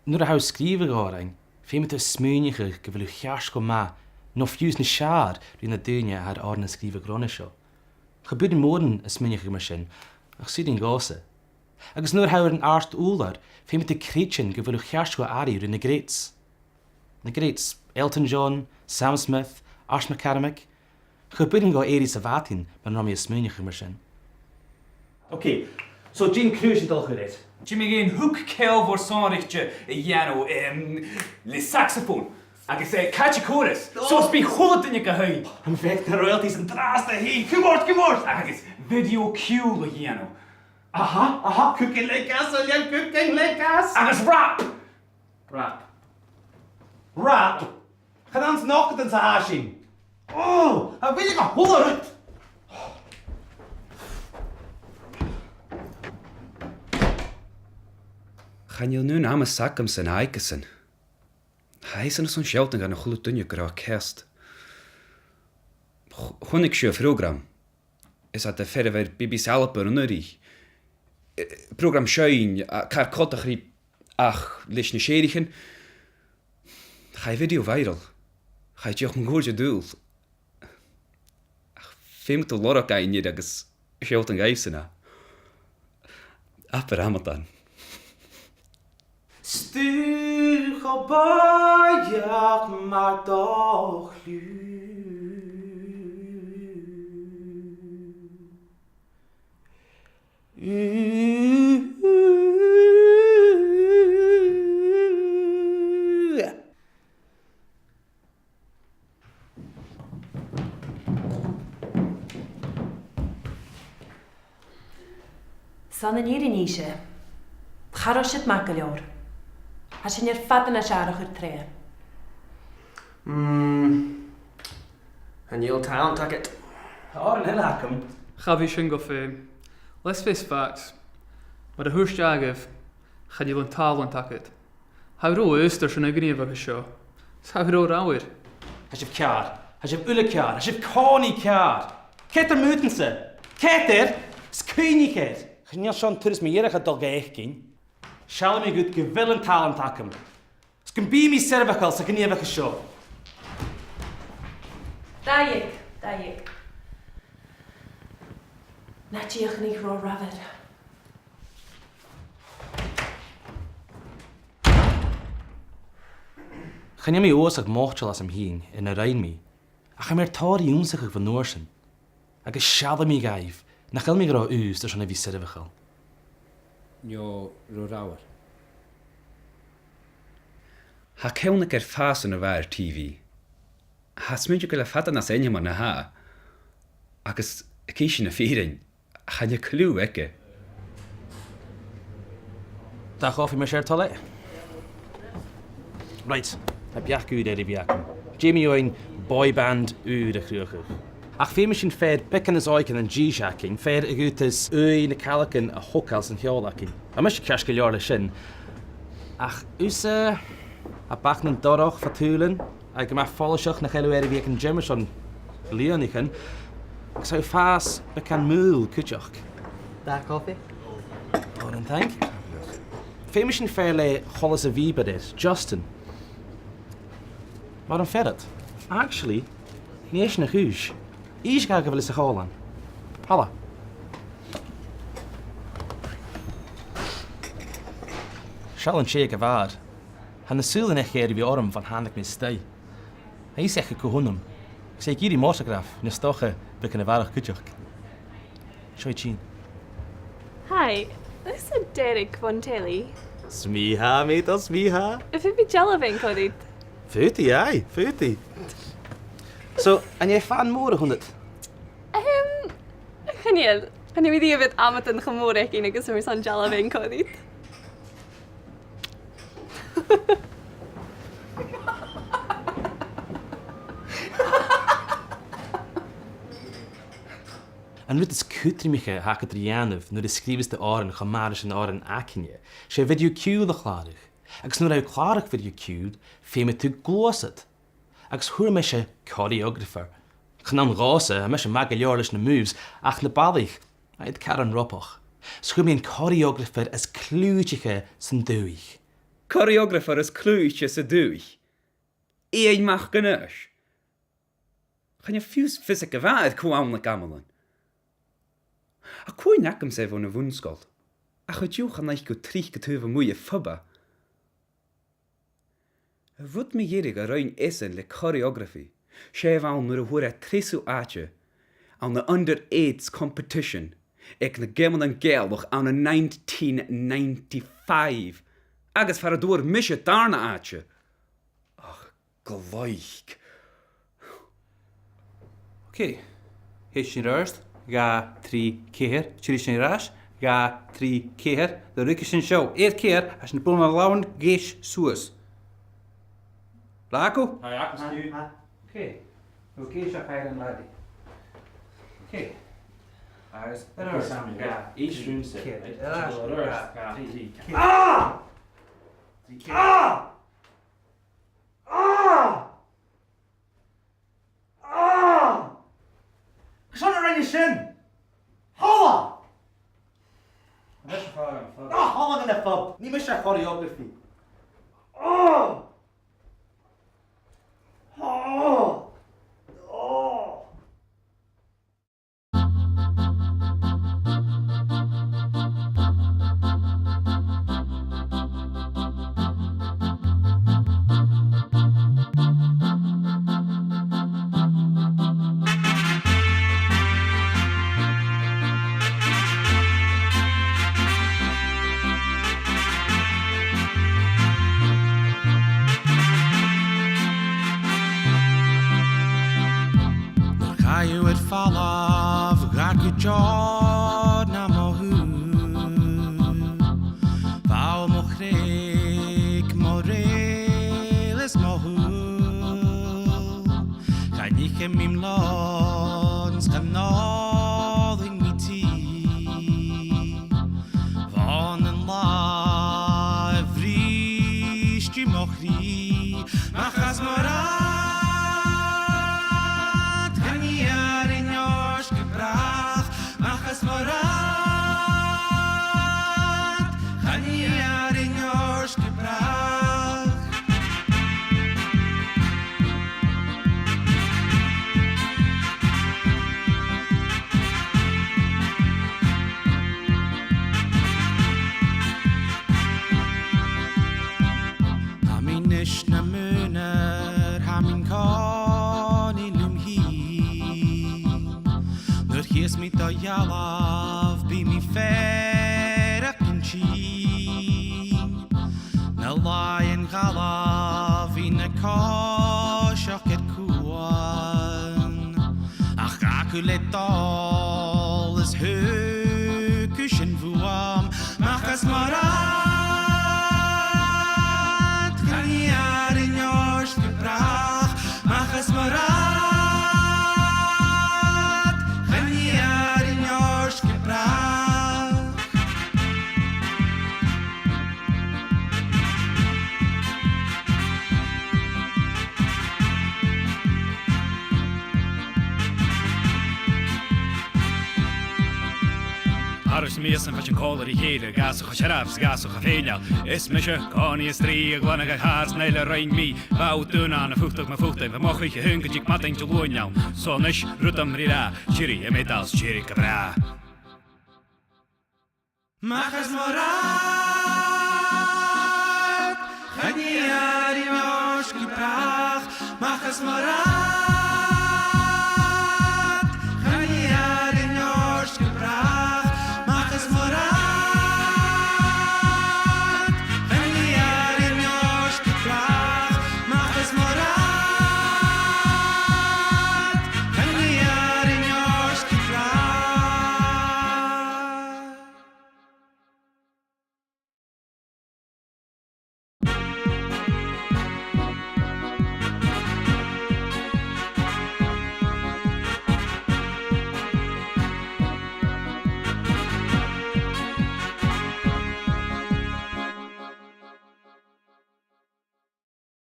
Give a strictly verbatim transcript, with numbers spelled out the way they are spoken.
Nuair a tha thu a' sgrìobhadh òrain, feumaidh tu smaoineachadh gu bheil thu cheart cho math, no fiù 's nas fheàrr, ri na daoine a tha air òrain a sgrìobhadh ron a seo. Cha b' urrainn mòran a smaoineachadh mar sin, ach 's urrainn dhòmhsa. Agus nuair a tha thu air an àrd-ùrlar, feumaidh tu creidsinn gu bheil thu cheart cho airidh ri na greats. Na greats, Elton John, Sam Smith, Art McCormack. Cha b' urrainn dhomh èirigh sa mhadainn mura robh mi a' smaoineachadh mar sin. Ok, so dè an cruth a tha sinn a' dol a chur air? Dè mu dheidhinn hook ceòl mhòr sònraichte a dhèanamh, em, le saxophone? Agus, eh, càit an còrr? So 's bidh a h-uile duine ga sheinn. Tha mi a' faicinn na royalties an-dràsta, hey, cùm ort, cùm ort! Agus video ciùil a dhèanamh. Aha, aha, cooking like us, a lean cooking like us! Agus rap! Rap. Rap? Chan ann san ochdadan-sa a tha sinn. Ò, tha mi a' faireachdainn gu h-uile rud. Chan eil an aon amas agamsa na h-aithichean sin. Tha fhios agamsa an sealltainn dhan a h-uile duine gun robh e ceart. Ch-, chunnaic sibh a' phrògram. Is iad a' feitheamh air B B C Alba an-uiridh. Eh, prògram seinn, a, car coltach ri ach leis na sèithrichean. Chaidh an video viral. Chaidh e dìreach mun cuairt an dùil. Ach feumaidh tu lorg fhaighinn air agus sealltainn dhaibhsan e. Abair amadan. 'S tu cho bòidheach mar do chliù. Son an fhìrinn innse, cha robh siud math gu leòr. Tha sinn air fada nas fheàrr a chur troimhe. Mm. Chan eil talent agad. Tha òran eile agam. Cha bhi sin gu feum. Let's face facts. Mar a thuirt agaibh, chan eil an talent agad. Tha thu ro aosta airson a' ghnìomhachas seo. 'S tha thu ro reamhar. Tha sibh ceàrr. Tha sibh uile ceàrr. Tha sibh an-còmhnaidh ceàrr. Ceart gu leòr, mòran-sa. Ceart gu leòr. 'S cuimhnich air. Chan eil seo an turas mu dheireadh a tha thu a' dol ga fhaicinn. Seallaidh mi dhut gu bheil an talent agam. 'S gum bi mi soirbheachail sa ghnìomhachas seo. Dà dheug, dà dheug. Na dìochuimhnich ro reamhar. Chan eil mi uabhasach moiteil às mo dhèidh air na rinn mi, ach tha mi air tòrr ionnsachadh bhon uair sin. Agus seallaidh mi dhuibh nach eil mi ro aosta airson a bhith soirbheachail. No ro reamhar. Tha Ceann aig air fàs an a' bhàrr T V. Tha smaointean gu bheil e fada nas ainmeile na tha. Agus a' cìs na fìrinn, chan eil clue aige. Dà chofaidh, mas e ur toil e. Right, tha beachd ùr air a bhith agam. Dè mu dheidhinn boy band ùr a chruthachadh. Ach feumaidh sinn fear beagan nas òige na an dithis againn, fear a dh'fhaodas ùidh na caileagan a thogail san cheòl againn. Tha mise ceart gu leòr leis sin. Ach thusa, a bh' ann an dorch fa t-sùilean, agus gu math follaiseach nach eil thu air a bhith aig an gym airson bliadhnaichean, agus tha thu a' fàs beagan maol cuideachd. Dà chofaidh. Òran, thank. Feumaidh sinn fear le coltas a' Bhìobaill air, Justin. Mar am fear ud. Actually, nì esan a' chùis. Innis dha gu bheil e sa chòmhlan. Thalla. Seall an tè aig a' bhàrr. Tha na sùilean aice air a bhith orm bhon a thàinig mi a-staigh. Tha fios aice cò th' annam. Agus e ag iarraidh m' autograph, no 's dòcha beagan a bharrachd cuideachd. Seo i tighinn. Hi, this is Derek bhon telly. 'S mi a tha, mate, 's mi a tha. Am faod mi dealbh fhaighinn còmhla riut? Faodaidh, aye, faodaidh. So, an e fan mòr a th' annad? Ehm, chan eil. Chan eil mi riamh air amadan cho mòr fhaicinn agus tha mi airson dealbh fhaighinn còmhla riut. An rud as cudromaiche a th' agad ri dhèanamh nuair a sgrìobhas tu òran cho math ris an t-òran againne, 's e video ciùil a chlàradh. Agus nuair a tha thu a' clàradh video ciùil, feumaidh tu gluasad. Agus fhuair mise choreographer. Chan ann dhòmhsa, tha mise math gu leòr leis na moves, ach na balaich, tha iad car an robach. 'S fhuair mi an choreographer as cliùitiche san dùthaich. choreographer as cliùite san dùthaich. Iain MacAonghais. Chan eil fiù 's fios aig a' bhean cò ann an gamalan. Tha cuimhne agamsa air bhon a' bhun-sgoil, ach an-diugh chan fhaic thu tric a taobh a-muigh a' phub. An rud mu dheireadh a rinn esan le choreography, 's e a bh' ann nuair a fhuair e treasamh àite ann an under eights competition aig na Geamairean Gàidhealach ann an nineteen ninety-five, agus far an d' fhuair mise dàrna àite. Ach, gu laghach. Ok. Thèid sinn air adhart. Dhà, trì, ceithir. Tìoraidh sinn air ais. Dhà, trì, ceithir. Nuair a ruigeas sinn seo air ceithir, tha sinn a' bualadh an làn gheis suas. Leig thu? Aye, aye, aye. Ok. Ok, seo fìor an làidir. Ok. Agus air adhart. Each room set, right? Air adhart. Dhà, trì, ceithir. Ah! Trì, ceithir. Ah! Ah! Ah! Carson a rinn thu sin? Thalla! Tha mise a' falbh dhan a' phub. Nach fhalbh dhan a' phub. Nì mise choreography. Ah! Ah! Ah! Nuair a chaidh thu air falbh, dh'fhàg thu deòir nam shùil. Bha thu mo chreag, mo rèil is mo shùil. Chan ithinn mi m' lòn 's chan òlainn mi tì. Bhon an là a bhris thu mo chridhe, mach às mo rathad, chan iarrainn ort gu bràth, mach às mo rathad, chan iarrainn ort gu bràth. Tha mi a-nis nam aonar, tha mi an còmhnaidh leam fhìn. Nuair a chì mi do dhealbh, bidh mi a' faireachdainn tinn. Na làithean dh'fhalbh, bhithinn a' coiseachd air cuan. Ach dh'fhàg thu le dòl is thug thu sin bhuam. Mach às mo rathad, chan iarrainn ort gu bràth. Mach às mo rathad, chan iarrainn ort gu bràth. Air ais a-mach às an fhàs an còmhla ri chèile, dh'fhàs a' cho searbh 's dh'fhàs a' cho fèinear. Is mise, còmhnaidh a strì, a ghlanadh a' chàr 's na h-uile rinn mi. Bha ùidh dùn ann am fuchtach mo phutainn, bha moch oirre a' hung gun tig madainn Diluain ann. So a-nis, rudan ri ràdh, tìoraidh am medal 's tìoraidh gu bràth. Mach às mo rathad, chan iarrainn ort gu bràth. Mach às mo rathad.